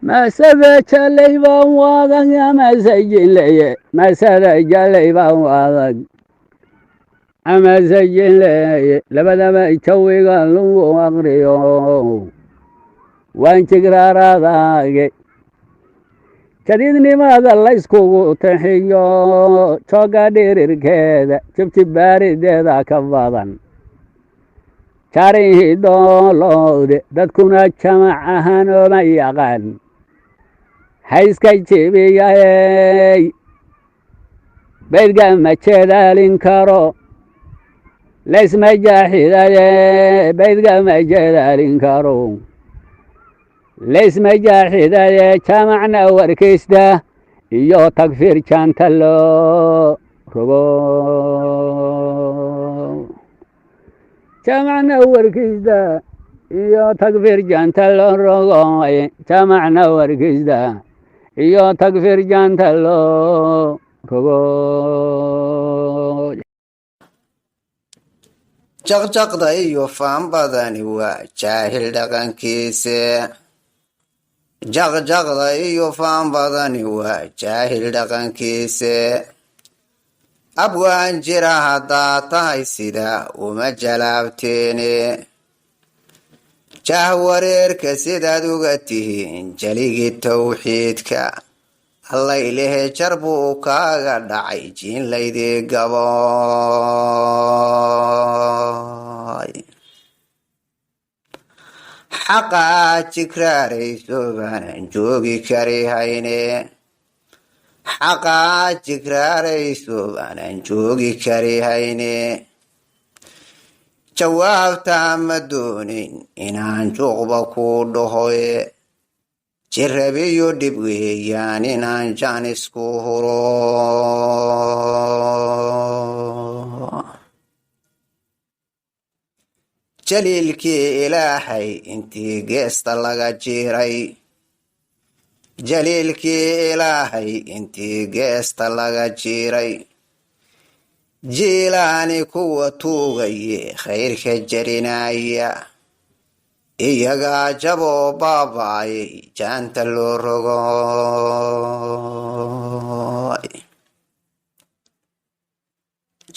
Masada jalay baan u adag amasajinleye, masada jalay baan u adag amasajinleye, labadaba jawiga lagu aqriyo waan jigraaradaage. Jadiidnimada layskugu taxiyo jooga dhirirkeeda, jibjibaarideeda ka badan jaarihii dooloode, dadkuna jamac ahaan ooma yaqaan hayska jebiyay. Baydga ma jeedaalin karo, laysma jaaxidaye, baydga ma jeedaalin karo, laysma jaaxidaye. Jaamacna warkaysta iyo tagfiir jaanta loo rogo, jaamacna warkiista iyo tagfiir jaanta loo rogo, jaamacna warkiista iyo tagfiir jaanta loo rogo. Jaqjaqda iyo faan badani waa jaahil dhaqankiise, jaqjaqda iyo faan badani waa jaahil dhaqankiise. Abwaan jira haddaa tahay sida uma jalaabteene, jahwareerka sidaad uga tihiin jaligii tawxiidka, allaylehe jar buu kaaga dhacay jiin laydii gaboy. Xaqa aad jigraarayso baanan joogi kari hayne, xaqa aad jigraarayso baanan joogi kari hayne. Jawaabtaa ma doonin inaan juuqba kuu dhahoye, jirabiyo dhib weeyaan inaan jaanisku huro. Jaliilkii Ilaahay intii geesta laga jiray, jaliilkii Ilaahay intii geesta laga jiray, Jiilaani kuwa tuugaye khayrka jarinaya, iyagaa jaboo baaba'ayay jaanta loo rogo.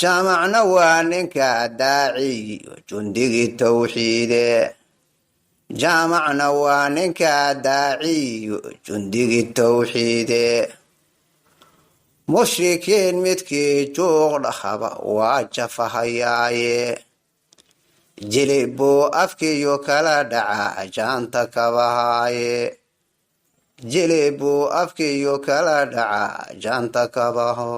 Jaamacna waa ninka daaciyo jundigii tawxiide, jaamacna waa ninka daaciyo jundigii tawxiide. Mushrikiin midkii juuq dhahaba waa jafahayaaye, jilib buu afkiyo kala dhacaa jaanta kabahaaye, jilib buu afkiyo kala dhacaa jaanta kabaho.